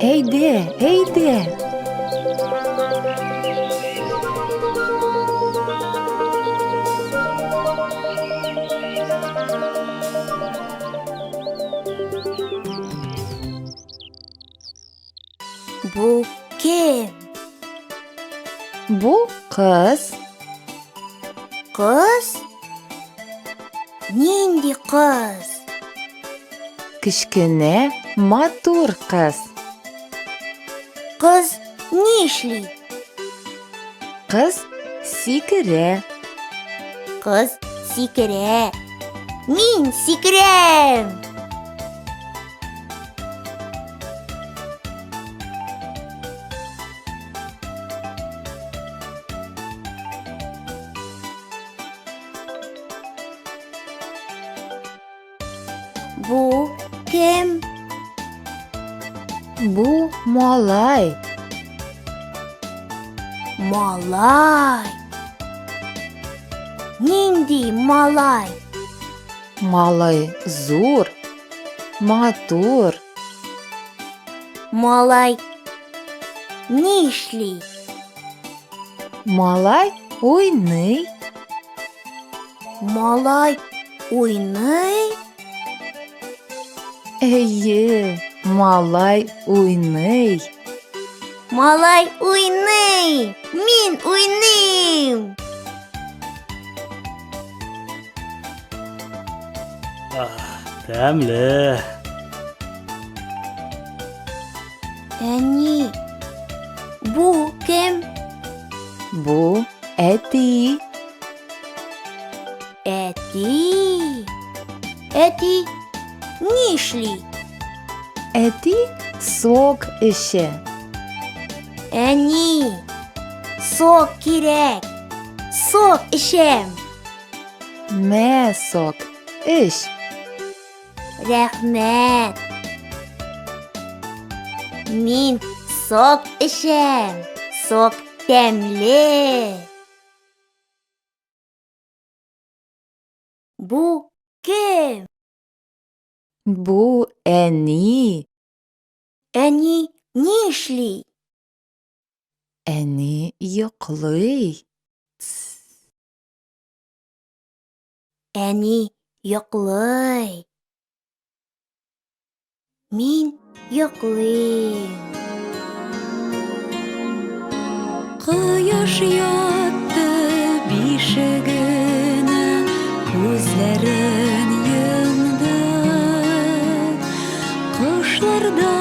Әйдә, әйдә. Бу кем? Бу кыз. Кыз? Нинди кыз? Кечкенә, матур кыз. Кыз ни эшли? Кыз сикерә. Кыз сикерә. Мин сикерәм. Бу кем? Бу малай. Малай. Нинди малай? Малай зур, матур. Малай ни эшли? Малай уйный. Малай уйный? Әйе, малай уйный. Малай уйный! Мин уйныйм! Тәмле. Әни, бу кем? Бу әти. Әти. Әти ни эшли? Әти сок эчә. Әни, сок кирәк. Сок эчәм. Мә сок, эч. Рәхмәт. Мин сок эчәм. Сок тәмле. Бу кем? Бу әни. Әни ни эшли? Әни йоклый. Әни йоклый. Мин йоклыйм. Кояш ятты бишегенә, күзләрен йомды. Кошларда